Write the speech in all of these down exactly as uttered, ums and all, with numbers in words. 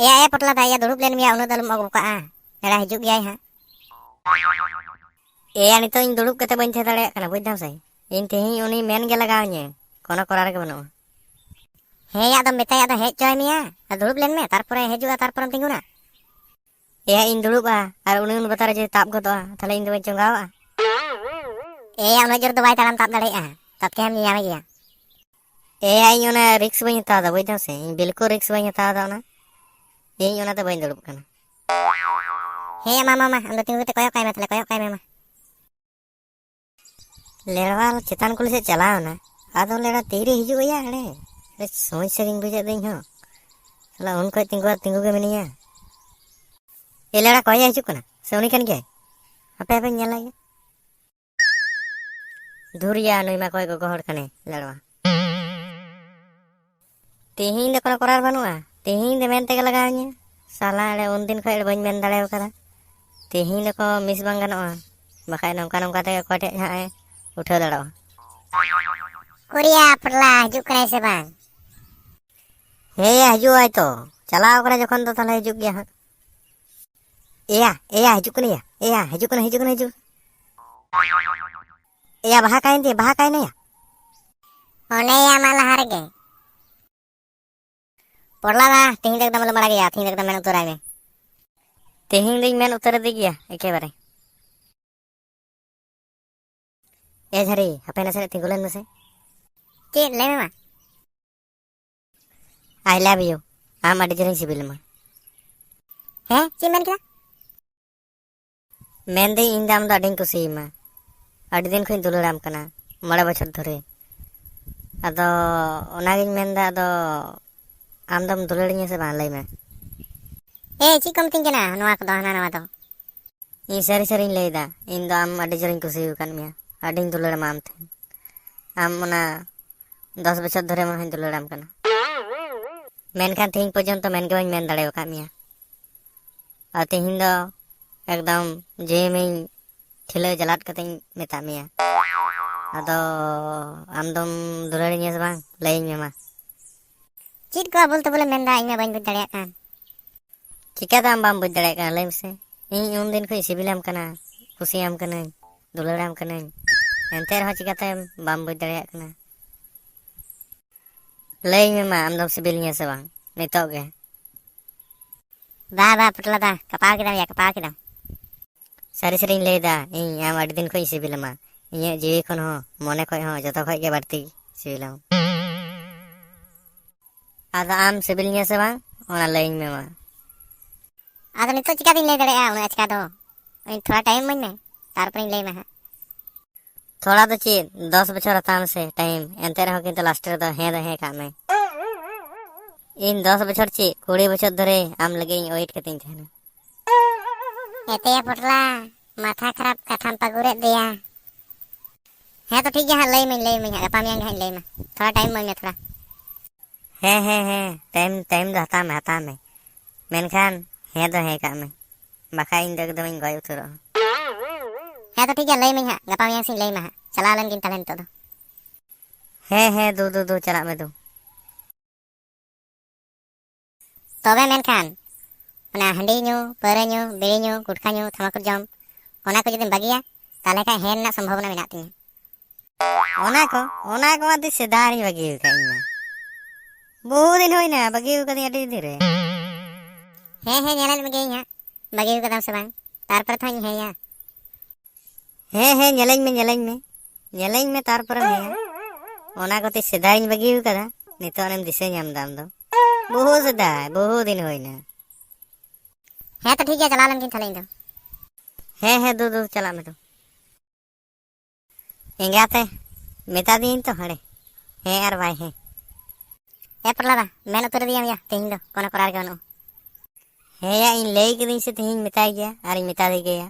ᱮᱭᱟ, ᱮ ᱯᱚᱴᱞᱟ ᱫᱟ, ᱮᱭᱟ, ᱫᱩᱲᱩᱵ ᱞᱮᱱ ᱢᱮᱭᱟ, ᱩᱱᱟᱹᱜ ᱫᱚ ᱟᱞᱚᱢ ᱚᱜ ᱠᱟᱜᱼᱟ᱾ ᱮᱲᱟ ᱦᱤᱡᱩᱜ ᱜᱮᱭᱟᱭ ᱦᱟᱸᱜ᱾ ᱮᱭᱟ, ᱱᱤᱛᱚᱜ ᱤᱧ ᱫᱩᱲᱩᱵ ᱠᱟᱛᱮ ᱵᱟᱹᱧ ᱛᱟᱦᱮᱸ ᱫᱟᱲᱮᱭᱟᱜ ᱠᱟᱱᱟ, ᱵᱩᱡᱽ ᱫᱟᱢ ᱥᱮ? ᱤᱧ ᱛᱮᱦᱮᱧ ᱩᱱᱤ ᱢᱮᱱ ᱜᱮ ᱞᱟᱜᱟᱣᱤᱧᱟᱹ, ᱠᱳᱱᱳ ᱠᱚᱨᱟᱣ ᱨᱮᱜᱮ ᱵᱟᱹᱱᱩᱜᱼᱟ᱾ ᱦᱮᱸ, ᱟᱫᱚᱢ ᱢᱮᱛᱟᱭᱟ, ᱟᱫᱚ ᱦᱮᱡ ᱦᱚᱪᱚᱭ ᱢᱮᱭᱟ, ᱟᱨ ᱫᱩᱲᱩᱵ ᱞᱮᱱ ᱢᱮ, ᱛᱟᱨᱯᱚᱨᱮ ᱦᱤᱡᱩᱜᱼᱟ, ᱛᱟᱨᱯᱚᱨᱮᱢ ᱛᱤᱸᱜᱩᱱᱟ᱾ ᱮᱭᱟ, ᱤᱧ ᱫᱩᱲᱩᱵᱼᱟ, ᱟᱨ ᱩᱱᱤ ᱩᱱ ᱵᱟᱛᱟᱨ ᱨᱮ ᱡᱩᱫᱤ ᱛᱟᱵ ᱜᱚᱫᱚᱜᱼᱟ, ᱛᱟᱦᱞᱮ ᱤᱧ ᱫᱚ ᱵᱟᱹᱧ ᱪᱚᱸᱜᱟᱣᱟᱜᱼᱟ᱾ ᱮᱭᱟ, ᱩᱱᱟᱹᱜ ᱡᱳᱨ ᱫᱚ ᱵᱟᱭ ᱛᱟᱲᱟᱢ ᱛᱟᱵ ᱫᱟᱲᱮᱭᱟᱜᱼᱟ, ᱛᱟᱛᱠᱮ ᱦᱟᱢ ᱧᱮᱧᱟᱢᱮ ᱜᱮᱭᱟ᱾ ᱮᱭᱟ, ᱤᱧ ᱚᱱᱟ ᱨᱤᱠᱥ ᱵᱟᱹᱧ ᱦᱟᱛᱟᱣ ᱮᱫᱟ, ᱵᱩᱡᱽ ᱫᱟᱢ ᱥᱮ? ᱤᱧ ᱵᱤᱞᱠᱩᱞ ᱨᱤᱠᱥ ᱵᱟᱹᱧ ᱦᱟᱛᱟᱣ ᱮᱫᱟ ᱚᱱᱟ᱾ ᱤᱧ ᱚᱱᱟᱛᱮ ᱵᱟᱹᱧ ᱫᱩᱲᱩᱵ ᱠᱟᱱᱟ᱾ ᱦᱮᱸ, ᱢᱟ, ᱢᱟ, ᱢᱟ, ᱟᱢ ᱫᱚ ᱛᱤᱸᱜᱩ ᱠᱟᱛᱮ ᱠᱚᱭᱚᱜ ᱠᱟᱭ ᱢᱮ, ᱛᱟᱦᱞᱮ ᱠᱚᱭᱚᱜ ᱠᱟᱭ ᱢᱮ, ᱢᱟ᱾ ᱞᱮᱲᱣᱟ ᱪᱮᱛᱟᱱ ᱠᱩᱞᱦᱤ ᱥᱮᱫ ᱪᱟᱞᱟᱣ ᱮᱱᱟ᱾ ᱟᱫᱚ ᱞᱮᱲᱟ ᱛᱤᱨᱮ ᱦᱤᱡᱩᱜ ᱟᱭᱟ ᱮᱲᱮ? ᱟᱹᱰᱤ ᱥᱚᱢᱚᱥᱥᱟ ᱜᱤᱧ ᱵᱩᱡᱮᱫ ᱫᱚ ᱤᱧ ᱦᱚᱸ᱾ ᱥᱟᱞᱟ ᱩᱱ ᱠᱷᱚᱡ ᱛᱤᱸᱜᱩ ᱟᱨ ᱛᱤᱸᱜᱩ ᱜᱮ ᱢᱤᱱᱟᱹᱧᱟ᱾ ᱮ ᱞᱮᱲᱟ, ᱠᱚᱭᱮ ᱦᱤᱡᱩᱜ ᱠᱟᱱᱟ ᱥᱮ ᱩᱱᱤ ᱠᱟᱱ ᱜᱮᱭᱟᱭ? ᱦᱟᱯᱮ, ᱦᱟᱯᱮᱧ ᱧᱮᱞ ᱞᱮᱜᱮ᱾ ᱫᱷᱩᱨᱭᱟ, ᱱᱩᱭ ᱢᱟ ᱚᱠᱚᱭ ᱜᱚᱜᱚ ᱦᱚᱲ ᱠᱟᱱᱮ, ᱞᱟᱲᱣᱟ᱾ ᱛᱮᱦᱮᱧ ᱫᱚ ᱠᱳᱱᱳ ᱠᱚᱨᱟᱨ ᱵᱟᱹᱱᱩᱜᱼᱟ, ᱛᱮᱦᱮᱧ ᱫᱚ ᱢᱮᱱ ᱛᱮᱜᱮ ᱞᱟᱜᱟᱣᱤᱧᱟᱹ᱾ ᱥᱟᱞᱟ ᱮᱲᱮ ᱩᱱᱫᱤᱱ ᱠᱷᱚᱱ ᱮᱲᱮ ᱵᱟᱹᱧ ᱢᱮᱱ ᱫᱟᱲᱮ ᱟᱠᱟᱫᱟ, ᱛᱮᱦᱮᱧ ᱫᱚᱠᱚ ᱢᱤᱥ ᱵᱟᱝ ᱜᱟᱱᱚᱜᱼᱟ, ᱵᱟᱠᱷᱟᱡ ᱱᱚᱝᱠᱟ ᱱᱚᱝᱠᱟ ᱛᱮᱜᱮ ᱚᱠᱚᱭ ᱴᱷᱮᱡ ᱦᱟᱸᱜ ᱮ ᱩᱴᱷᱟᱹᱣ ᱫᱟᱲᱮᱭᱟᱜᱼᱟ᱾ ᱩᱠᱩᱨᱭᱟ ᱯᱚᱴᱞᱟ ᱦᱤᱡᱩᱜ ᱠᱟᱱᱟᱭ ᱥᱮ ᱵᱟᱝ? ᱦᱮᱸᱭᱟ, ᱦᱤᱡᱩᱜ ᱟᱭ ᱛᱚ, ᱪᱟᱞᱟᱣ ᱠᱟᱱᱟ ᱡᱚᱠᱷᱚᱱ ᱫᱚ ᱛᱟᱦᱞᱮ ᱦᱤᱡᱩᱜ ᱜᱮᱭᱟ ᱦᱟᱸᱜ᱾ ᱮᱭᱟ, ᱮᱭᱟ, ᱦᱤᱡᱩᱜ ᱠᱟᱱᱟ, ᱮᱭᱟ, ᱮᱭᱟ, ᱦᱤᱡᱩᱜ ᱠᱟᱱᱟ, ᱦᱤᱡᱩᱜ ᱠᱟᱱᱟ, ᱦᱤᱡᱩᱜ᱾ ᱮᱭᱟ, ᱵᱟᱦᱟ ᱠᱟᱭᱮᱱ ᱛᱤᱧᱟ, ᱵᱟᱦᱟ ᱠᱟᱭᱮᱱᱟᱭᱟ᱾ ᱚᱱᱮᱭᱟ ᱢᱟ ᱞᱟᱦᱟ ᱨᱮᱜᱮ᱾ ᱯᱚᱨᱞᱟ ᱫᱟ, ᱛᱮᱦᱮᱧ ᱫᱚ ᱮᱠᱫᱚᱢ ᱟᱞᱚᱢ ᱟᱲᱟᱜᱮᱭᱟ, ᱛᱮᱦᱮᱧ ᱫᱚ ᱮᱠᱫᱚᱢ ᱢᱮᱱ ᱩᱛᱟᱹᱨᱟᱭ ᱢᱮ᱾ ᱛᱮᱦᱮᱧ ᱫᱚᱧ ᱢᱮᱱ ᱩᱛᱟᱹᱨ ᱟᱫᱮ ᱜᱮᱭᱟ ᱮᱠᱮᱵᱟᱨᱮ᱾ ᱮ ᱡᱷᱟᱹᱨᱤ, ᱦᱟᱯᱮ ᱱᱟᱥᱮᱱᱟᱜ ᱛᱤᱸᱜᱩ ᱞᱮᱱ ᱢᱮᱥᱮ᱾ ᱪᱮᱫ? ᱞᱟᱹᱭ ᱢᱮ ᱢᱟ᱾ I love you. ᱟᱢ ᱟᱹᱰᱤ ᱡᱳᱨᱤᱧ ᱥᱤᱵᱤᱞ ᱟᱢᱟ᱾ ᱦᱮᱸ, ᱪᱮᱫ ᱮᱢ ᱢᱮᱱ ᱠᱮᱫᱟ? ᱢᱮᱱᱫᱟᱹᱧ, ᱤᱧ ᱫᱚ ᱟᱢ ᱫᱚ ᱟᱹᱰᱤᱧ ᱠᱩᱥᱤᱭᱟᱢᱟ, ᱟᱹᱰᱤ ᱫᱤᱱ ᱠᱷᱚᱱᱤᱧ ᱫᱩᱞᱟᱹᱲᱟᱢ ᱠᱟᱱᱟ, ᱢᱚᱬᱮ ᱵᱚᱪᱷᱚᱨ ᱫᱷᱚᱨᱮ᱾ ᱟᱫᱚ ᱚᱱᱟᱜᱤᱧ ᱢᱮᱱᱫᱟ, ᱟᱫᱚ ᱟᱢ ᱫᱚᱢ ᱫᱩᱞᱟᱹᱲᱤᱧᱟ ᱥᱮ ᱵᱟᱝ, ᱞᱟᱹᱭ ᱢᱮ᱾ ᱮ, ᱪᱮᱫ ᱠᱚ ᱢᱤᱛᱟᱹᱧ ᱠᱟᱱᱟ ᱱᱚᱣᱟ ᱠᱚᱫᱚ, ᱦᱟᱱᱟ ᱱᱟᱣᱟ ᱫᱚ? ᱤᱧ ᱥᱟᱹᱨᱤ ᱥᱟᱹᱨᱤᱧ ᱞᱟᱹᱭᱫᱟ, ᱤᱧ ᱫᱚ ᱟᱢ ᱟᱹᱰᱤ ᱡᱳᱨᱤᱧ ᱠᱩᱥᱤ ᱟᱠᱟᱫ ᱢᱮᱭᱟ, ᱟᱹᱰᱤᱧ ᱫᱩᱞᱟᱹᱲ ᱟᱢᱟ ᱟᱢ ᱴᱷᱮᱱ᱾ ᱟᱢ ᱚᱱᱟ ᱫᱚᱥ ᱵᱚᱪᱷᱚᱨ ᱫᱷᱚᱨᱮ ᱢᱟ ᱦᱟᱸᱜ ᱤᱧ ᱫᱩᱞᱟᱹᱲᱟᱢ ᱠᱟᱱᱟ, ᱢᱮᱱᱠᱷᱟᱱ ᱛᱮᱦᱮᱧ ᱯᱚᱨᱡᱚᱱᱛᱚ ᱢᱮᱱ ᱜᱮ ᱵᱟᱹᱧ ᱢᱮᱱ ᱫᱟᱲᱮ ᱟᱠᱟᱫ ᱢᱮᱭᱟ᱾ ᱟᱨ ᱛᱮᱦᱮᱧ ᱫᱚ ᱮᱠᱫᱚᱢ ᱡᱤᱣᱤ ᱢᱤᱧ ᱴᱷᱤᱞᱟᱹ ᱡᱟᱞᱟᱫ ᱠᱟᱛᱮᱧ ᱢᱮᱛᱟᱫ ᱢᱮᱭᱟ᱾ ᱟᱫᱚ ᱟᱢ ᱫᱚᱢ ᱫᱩᱞᱟᱹᱲᱤᱧᱟ ᱥᱮ ᱵᱟᱝ? ᱞᱟᱹᱭᱟᱹᱧ ᱢᱮ ᱢᱟ᱾ ᱪᱮᱫ ᱠᱚ ᱟᱵᱚᱞ ᱛᱟᱵᱚᱞᱮᱢ ᱢᱮᱱᱫᱟ, ᱤᱧ ᱢᱟ ᱵᱟᱹᱧ ᱵᱩᱡᱽ ᱫᱟᱲᱮᱭᱟᱜ ᱠᱟᱱ᱾ ᱪᱤᱠᱟᱹᱛᱮ ᱟᱢ ᱵᱟᱢ ᱵᱩᱡᱽ ᱫᱟᱲᱮᱭᱟᱜ ᱠᱟᱱᱟ, ᱞᱟᱹᱭ ᱢᱮᱥᱮ? ᱤᱧ ᱩᱱ ᱫᱤᱱ ᱠᱷᱚᱱ ᱤᱧ ᱥᱤᱵᱤᱞᱟᱢ ᱠᱟᱱᱟ, ᱠᱩᱥᱤᱭᱟᱢ ᱠᱟᱹᱱᱟᱹᱧ, ᱫᱩᱞᱟᱹᱲᱟᱢ ᱠᱟᱹᱱᱟᱹᱧ, ᱮᱱᱛᱮ ᱨᱮᱦᱚᱸ ᱪᱤᱠᱟᱹᱛᱮᱢ ᱵᱟᱢ ᱵᱩᱡᱽ ᱫᱟᱲᱮᱭᱟᱜ ᱠᱟᱱᱟ? ᱞᱟᱹᱭ ᱢᱮ ᱢᱟ, ᱟᱢ ᱫᱚᱢ ᱥᱤᱵᱤᱞᱤᱧᱟ ᱥᱮ ᱵᱟᱝ ᱱᱤᱛᱚᱜ ᱜᱮ? ᱵᱟ, ᱵᱟ, ᱯᱚᱴᱞᱟ ᱫᱟ, ᱠᱟᱯᱟᱣ ᱠᱮᱫᱟᱢ ᱭᱟ, ᱠᱟᱯᱟᱣ ᱠᱮᱫᱟᱢ᱾ ᱥᱟᱹᱨᱤ ᱥᱟᱹᱨᱤᱧ ᱞᱟᱹᱭᱫᱟ, ᱤᱧ ᱟᱢ ᱟᱹᱰᱤ ᱫᱤᱱ ᱠᱷᱚᱱ ᱤᱧ ᱥᱤᱵᱤᱞᱟᱢᱟ᱾ ᱤᱧᱟᱹᱜ ᱡᱤᱣᱤ ᱠᱷᱚᱱ ᱦᱚᱸ, ᱢᱚᱱᱮ ᱠᱷᱚᱱ ᱦᱚᱸ, ᱡᱚᱛᱚ ᱠᱷᱚᱱ ᱜᱮ ᱵᱟᱹᱲᱛᱤ ᱥᱤᱵᱤᱞᱟᱢ᱾ ᱟᱫᱚ ᱟᱢ ᱥᱤᱵᱤᱞᱤᱧᱟ ᱥᱮ ᱵᱟᱝ, ᱚᱱᱟ ᱞᱟᱹᱭᱟᱹᱧ ᱢᱮ ᱢᱟ᱾ ᱟᱫᱚ ᱱᱤᱛᱚᱜ ᱪᱤᱠᱟᱹᱛᱤᱧ ᱞᱟᱹᱭ ᱫᱟᱲᱮᱭᱟᱜᱼᱟ ᱩᱱᱟᱹᱜ ᱟᱪᱠᱟ ᱫᱚ? ᱤᱧ ᱛᱷᱚᱲᱟ ᱴᱟᱭᱤᱢ ᱤᱢᱟᱹᱧ ᱢᱮ, ᱛᱟᱨᱯᱚᱨᱮᱧ ᱞᱟᱹᱭ ᱟᱢᱟ ᱦᱟᱸᱜ᱾ ᱛᱷᱚᱲᱟ ᱫᱚ ᱪᱮᱫ, ᱫᱚᱥ ᱵᱚᱪᱷᱚᱨ ᱦᱟᱛᱟᱣ ᱢᱮᱥᱮ ᱴᱟᱭᱤᱢ, ᱮᱱᱛᱮ ᱨᱮᱦᱚᱸ ᱠᱤᱱᱛᱩ ᱞᱟᱥᱴ ᱨᱮᱫᱚ ᱦᱮᱸ ᱫᱚ ᱦᱮᱸ ᱠᱟᱜ ᱢᱮ᱾ ᱤᱧ ᱫᱚᱥ ᱵᱚᱪᱷᱚᱨ ᱪᱮᱫ, ᱠᱩᱲᱤ ᱵᱚᱪᱷᱚᱨ ᱫᱷᱚᱨᱮ ᱟᱢ ᱞᱟᱹᱜᱤᱫ ᱤᱧ ᱳᱭᱮᱴ ᱠᱟᱛᱮᱧ ᱛᱟᱦᱮᱱᱟ᱾ ᱮᱛᱮᱭᱟ ᱯᱚᱴᱞᱟ, ᱢᱟᱛᱷᱟ ᱠᱷᱟᱨᱟᱯ ᱠᱟᱛᱷᱟᱢ ᱯᱟᱹᱜᱩᱨᱮᱫ ᱫᱮᱭᱟ᱾ ᱦᱮᱸ ᱛᱚ ᱴᱷᱤᱠ ᱜᱮᱭᱟ ᱦᱟᱸᱜ, ᱞᱟᱹᱭ ᱟᱢᱟᱹᱧ, ᱞᱟᱹᱭ ᱟᱢᱟᱹᱧ ᱦᱟᱸᱜ, ᱜᱟᱯᱟ ᱢᱮᱭᱟᱝ ᱜᱮ ᱦᱟᱸᱜ ᱤᱧ ᱞᱟᱹᱭ ᱟᱢᱟ᱾ ᱛᱷᱚᱲᱟ ᱴᱟᱭᱤᱢ ᱮᱢᱟᱹᱧ ᱢᱮ ᱛᱷᱚᱲᱟ᱾ ᱦᱮᱸ, ᱦᱮᱸ, ᱦᱮᱸ, ᱴᱟᱭᱤᱢ, ᱴᱟᱭᱤᱢ ᱫᱚ ᱦᱟᱛᱟᱣ ᱢᱮ, ᱦᱟᱛᱟᱣ ᱢᱮ, ᱢᱮᱱᱠᱷᱟᱱ ᱦᱮᱸ ᱫᱚ ᱦᱮᱸ ᱠᱟᱜ ᱢᱮ, ᱵᱟᱠᱷᱟᱡ ᱤᱧ ᱫᱚ ᱮᱠᱫᱚᱢᱤᱧ ᱜᱚᱡ ᱩᱛᱟᱹᱨᱚᱜᱼᱟ᱾ ᱦᱮᱸ ᱛᱚ ᱴᱷᱤᱠ ᱜᱮᱭᱟ, ᱞᱟᱹᱭ ᱟᱢᱟᱹᱧ ᱦᱟᱸᱜ, ᱜᱟᱯᱟ ᱢᱮᱭᱟᱝ ᱥᱮᱫ ᱤᱧ ᱞᱟᱹᱭ ᱟᱢᱟ ᱦᱟᱸᱜ, ᱪᱟᱞᱟᱣ ᱞᱮᱱ ᱜᱤᱧ ᱛᱟᱦᱞᱮ ᱱᱤᱛᱚᱜ ᱫᱚ᱾ ᱦᱮᱸ, ᱦᱮᱸ, ᱫᱩ, ᱫᱩ, ᱫᱩ, ᱪᱟᱞᱟᱜ ᱢᱮ ᱫᱩ᱾ ᱛᱚᱵᱮ ᱢᱮᱱᱠᱷᱟᱱ ᱚᱱᱟ ᱦᱟᱺᱰᱤ ᱧᱩ, ᱯᱟᱹᱣᱨᱟᱹ ᱧᱩ, ᱵᱤᱲᱤ ᱧᱩ, ᱜᱩᱴᱠᱷᱟ ᱧᱩ, ᱛᱷᱟᱢᱟᱠᱩᱨ ᱡᱚᱢ, ᱚᱱᱟ ᱠᱚ ᱡᱩᱫᱤᱢ ᱵᱟᱹᱜᱤᱭᱟ, ᱛᱟᱦᱞᱮ ᱠᱷᱟᱡ ᱦᱮᱸ ᱨᱮᱱᱟᱜ ᱥᱚᱢᱵᱷᱚᱵᱚᱱᱟ ᱢᱮᱱᱟᱜ ᱛᱤᱧᱟᱹ᱾ ᱚᱱᱟ ᱠᱚ, ᱚᱱᱟ ᱠᱚ ᱟᱹᱰᱤ ᱥᱮᱫᱟᱭ ᱨᱤᱧ ᱵᱟᱹᱜᱤ ᱟᱠᱟᱫ ᱤᱧ ᱢᱟ᱾ ᱵᱚᱦᱩ ᱫᱤᱱ ᱦᱩᱭᱱᱟ, ᱵᱟᱹᱜᱤ ᱟᱠᱟᱫᱤᱧ ᱟᱹᱰᱤ ᱫᱤᱱ ᱨᱮ᱾ ᱦᱮᱸ, ᱦᱮᱸ, ᱧᱮᱞᱮᱫ ᱢᱮᱜᱮᱭᱟᱹᱧ ᱦᱟᱸᱜ, ᱵᱟᱹᱜᱤ ᱟᱠᱟᱫᱟᱢ ᱥᱮ ᱵᱟᱝ? ᱛᱟᱨᱯᱚᱨᱮ ᱛᱚ ᱦᱟᱸᱜ ᱤᱧ ᱦᱮᱸᱭᱟ᱾ ᱦᱮᱸ, ᱦᱮᱸ, ᱧᱮᱞᱮᱧ ᱢᱮ, ᱧᱮᱞᱮᱧ ᱢᱮ᱾ ᱧᱮᱞᱮᱧ ᱢᱮ, ᱛᱟᱨᱯᱚᱨᱮᱢ ᱦᱮᱸᱭᱟ᱾ ᱚᱱᱟ ᱠᱚᱛᱮ ᱥᱮᱫᱟᱭ ᱤᱧ ᱵᱟᱹᱜᱤ ᱟᱠᱟᱫᱟ, ᱱᱤᱛᱚᱜ ᱟᱱᱮᱢ ᱫᱤᱥᱟᱹ ᱧᱟᱢ ᱫᱟ ᱟᱢ ᱫᱚ᱾ ᱵᱚᱦᱩ ᱥᱮᱫᱟᱭ, ᱵᱚᱦᱩ ᱫᱤᱱ ᱦᱩᱭᱱᱟ᱾ ᱦᱮᱸ ᱛᱚ ᱴᱷᱤᱠ ᱜᱮᱭᱟ, ᱪᱟᱞᱟᱣ ᱞᱮᱱ ᱜᱤᱧ ᱛᱟᱦᱞᱮ ᱤᱧ ᱫᱚ᱾ ᱦᱮᱸ, ᱦᱮᱸ, ᱫᱩ, ᱫᱩ, ᱪᱟᱞᱟᱜ ᱢᱮ ᱫᱩ᱾ ᱮᱸᱜᱟᱛᱮ, ᱢᱮᱛᱟ ᱫᱤᱭᱟᱹᱧ ᱛᱚ ᱦᱟᱸᱰᱮ, ᱦᱮᱸ ᱟᱨ ᱵᱟᱭ ᱦᱮᱸ᱾ ᱮ ᱯᱚᱴᱞᱟ ᱫᱟ, ᱢᱮᱱ ᱩᱛᱟᱹᱨ ᱟᱫᱤᱭᱟᱢ ᱭᱟ, ᱛᱮᱦᱮᱧ ᱫᱚ ᱠᱳᱱᱳ ᱠᱚᱨᱟᱨ ᱜᱮ ᱵᱟᱹᱱᱩᱜᱼᱟ᱾ ᱦᱮᱸ ᱭᱟ, ᱤᱧ ᱞᱟᱹᱭ ᱠᱤᱫᱟᱹᱧ ᱥᱮ ᱛᱮᱦᱮᱧ ᱢᱮᱛᱟᱭ ᱜᱮᱭᱟ, ᱟᱨᱤᱧ ᱢᱮᱛᱟ ᱫᱮ ᱜᱮᱭᱟ᱾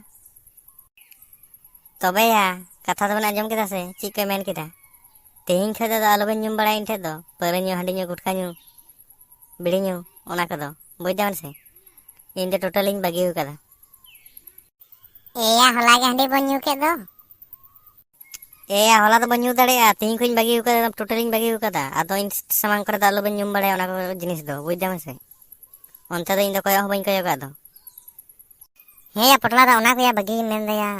ᱛᱚᱵᱮ ᱭᱟ, ᱠᱟᱛᱷᱟ ᱫᱚᱵᱮᱱ ᱟᱸᱡᱚᱢ ᱠᱮᱫᱟ ᱥᱮ? ᱪᱮᱫ ᱠᱚᱭ ᱢᱮᱱ ᱠᱮᱫᱟ? ᱛᱮᱦᱮᱧ ᱠᱷᱚᱱ ᱫᱚ ᱟᱫᱚ ᱟᱞᱚᱵᱮᱱ ᱧᱩᱢ ᱵᱟᱲᱟᱭᱟ ᱤᱧ ᱴᱷᱮᱱ ᱫᱚ, ᱯᱟᱹᱣᱨᱟᱹ ᱧᱩ, ᱦᱟᱺᱰᱤ ᱧᱩ, ᱜᱩᱴᱠᱷᱟ ᱧᱩ, ᱵᱤᱲᱤ ᱧᱩ, ᱚᱱᱟ ᱠᱚᱫᱚ, ᱵᱩᱡᱽ ᱫᱟᱵᱮᱱ ᱥᱮ? ᱤᱧ ᱫᱚ ᱴᱳᱴᱟᱞᱤᱧ ᱵᱟᱹᱜᱤ ᱟᱠᱟᱫᱟ᱾ ᱮᱭᱟ, ᱦᱚᱞᱟ ᱜᱮ ᱦᱟᱺᱰᱤ ᱵᱚᱱ ᱧᱩ ᱠᱮᱫ ᱫᱚ᱾ ᱮᱭᱟ, ᱦᱚᱞᱟ ᱫᱚ ᱵᱟᱹᱧ ᱧᱩ ᱫᱟᱲᱮᱭᱟᱜᱼᱟ, ᱛᱮᱦᱮᱧ ᱠᱷᱚᱱᱤᱧ ᱵᱟᱹᱜᱤ ᱟᱠᱟᱫᱟ, ᱮᱠᱫᱚᱢ ᱴᱳᱴᱟᱞᱤᱧ ᱵᱟᱹᱜᱤ ᱟᱠᱟᱫᱟ᱾ ᱟᱫᱚ ᱤᱧ ᱥᱟᱢᱟᱝ ᱠᱚᱨᱮ ᱫᱚ ᱟᱞᱚᱵᱮᱱ ᱧᱩᱢ ᱵᱟᱲᱟᱭᱟ ᱚᱱᱟ ᱠᱚ ᱡᱤᱱᱤᱥ ᱫᱚ, ᱵᱩᱡᱽ ᱫᱟᱵᱮᱱ ᱥᱮ? ᱚᱱᱛᱮ ᱫᱚ ᱤᱧ ᱫᱚ ᱠᱚᱭᱚᱜ ᱦᱚᱸ ᱵᱟᱹᱧ ᱠᱚᱭᱚᱜᱟᱜ ᱫᱚ᱾ ᱦᱮᱸᱭᱟ ᱯᱚᱴᱞᱟ ᱫᱟ, ᱚᱱᱟ ᱠᱚᱭᱟ ᱵᱟᱹᱜᱤ ᱢᱮᱱ ᱫᱟᱭᱟ,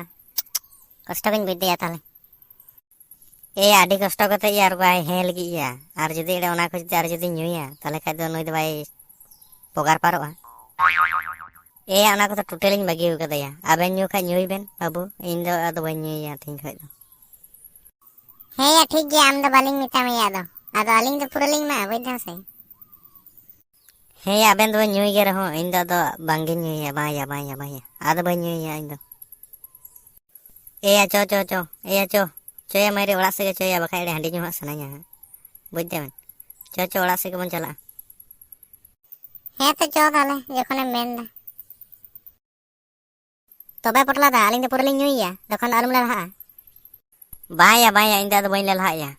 ᱠᱚᱥᱴᱚ ᱜᱤᱧ ᱵᱩᱡ ᱫᱟᱭᱟ ᱛᱟᱦᱞᱮ᱾ ᱮᱭᱟ, ᱟᱹᱰᱤ ᱠᱚᱥᱴᱚ ᱠᱟᱛᱮ ᱭᱟ ᱟᱨ ᱵᱟᱭ ᱦᱮᱸ ᱞᱟᱹᱜᱤᱫ ᱭᱟ, ᱟᱨ ᱡᱩᱫᱤ ᱮᱲᱮ ᱚᱱᱟ ᱠᱚ ᱡᱩᱫᱤ ᱟᱨ ᱡᱩᱫᱤ ᱧᱩᱭᱟ, ᱛᱟᱦᱞᱮ ᱠᱷᱟᱡ ᱫᱚ ᱱᱩᱭ ᱫᱚ ᱵᱟᱭ ᱯᱚᱜᱟᱨ ᱯᱟᱨᱚᱜᱼᱟ᱾ ᱮᱭᱟ, ᱚᱱᱟ ᱠᱚᱫᱚ ᱴᱳᱴᱟᱞᱤᱧ ᱵᱟᱹᱜᱤ ᱟᱠᱟᱫᱟᱭᱟ᱾ ᱟᱵᱮᱱ ᱧᱩ ᱠᱷᱟᱡ ᱧᱩᱭ ᱵᱮᱱ ᱵᱟᱹᱵᱩ, ᱤᱧ ᱫᱚ ᱟᱫᱚ ᱵᱟᱹᱧ ᱧᱩᱭᱟ ᱛᱮᱦᱮᱧ ᱠᱷᱚᱡ ᱫᱚ᱾ ᱦᱮᱸᱭᱟ, ᱴᱷᱤᱠ ᱜᱮᱭᱟ, ᱟᱢ ᱫᱚ ᱵᱟᱹᱞᱤᱧ ᱢᱮᱛᱟᱢ ᱜᱮᱭᱟ ᱟᱫᱚ᱾ ᱟᱫᱚ ᱟᱹᱞᱤᱧ ᱫᱚ ᱯᱩᱨᱟᱹ ᱞᱤᱧ ᱮᱢᱟᱜᱼᱟ, ᱵᱩᱡᱽ ᱫᱟᱢ ᱥᱮ? ᱦᱮᱸᱭᱟ, ᱟᱵᱮᱱ ᱫᱚᱵᱮᱱ ᱧᱩᱭ ᱜᱮ ᱨᱮᱦᱚᱸ, ᱤᱧ ᱫᱚ ᱟᱫᱚ ᱵᱟᱝᱜᱤᱧ ᱧᱩᱭᱟ, ᱵᱟᱝᱭᱟ, ᱵᱟᱝᱭᱟ, ᱵᱟᱝᱭᱟ, ᱟᱫᱚ ᱵᱟᱹᱧ ᱧᱩᱭᱟ ᱤᱧ ᱫᱚ᱾ ᱮᱭᱟ, ᱪᱚ, ᱪᱚ, ᱪᱚ, ᱮᱭᱟ, ᱪᱚ, ᱪᱚᱭᱟ ᱢᱟᱹᱭᱨᱮ ᱚᱲᱟᱜ ᱥᱮᱫ ᱜᱮ ᱪᱚᱭᱟ, ᱵᱟᱠᱷᱟᱡ ᱮᱲᱮ ᱦᱟᱺᱰᱤ ᱧᱩ ᱦᱟᱸᱜ ᱥᱟᱱᱟᱧᱟ ᱦᱟᱸᱜ, ᱵᱩᱡᱽ ᱫᱟᱵᱮᱱ? ᱪᱚ, ᱪᱚ, ᱚᱲᱟᱜ ᱥᱮᱫ ᱜᱮᱵᱚᱱ ᱪᱟᱞᱟᱜᱼᱟ᱾ ᱦᱮᱸ ᱛᱚ, ᱪᱚ ᱛᱟᱦᱞᱮ, ᱡᱚᱠᱷᱚᱱᱮᱢ ᱢᱮᱱ ᱫᱟ᱾ ᱛᱚᱵᱮ ᱯᱚᱴᱞᱟ ᱫᱟ, ᱟᱹᱞᱤᱧ ᱫᱚ ᱯᱩᱨᱟᱹ ᱞᱤᱧ ᱧᱩᱭᱮᱭᱟ, ᱛᱚᱠᱷᱚᱱ ᱫᱚ ᱟᱞᱚᱢ ᱞᱟᱦᱟᱜᱼᱟ᱾ ᱵᱟᱝᱭᱟ, ᱵᱟᱝᱭᱟ, ᱤᱧ ᱫᱚ ᱟᱫᱚ ᱵᱟᱹᱧ ᱞᱟᱦᱟᱜᱼᱟ᱾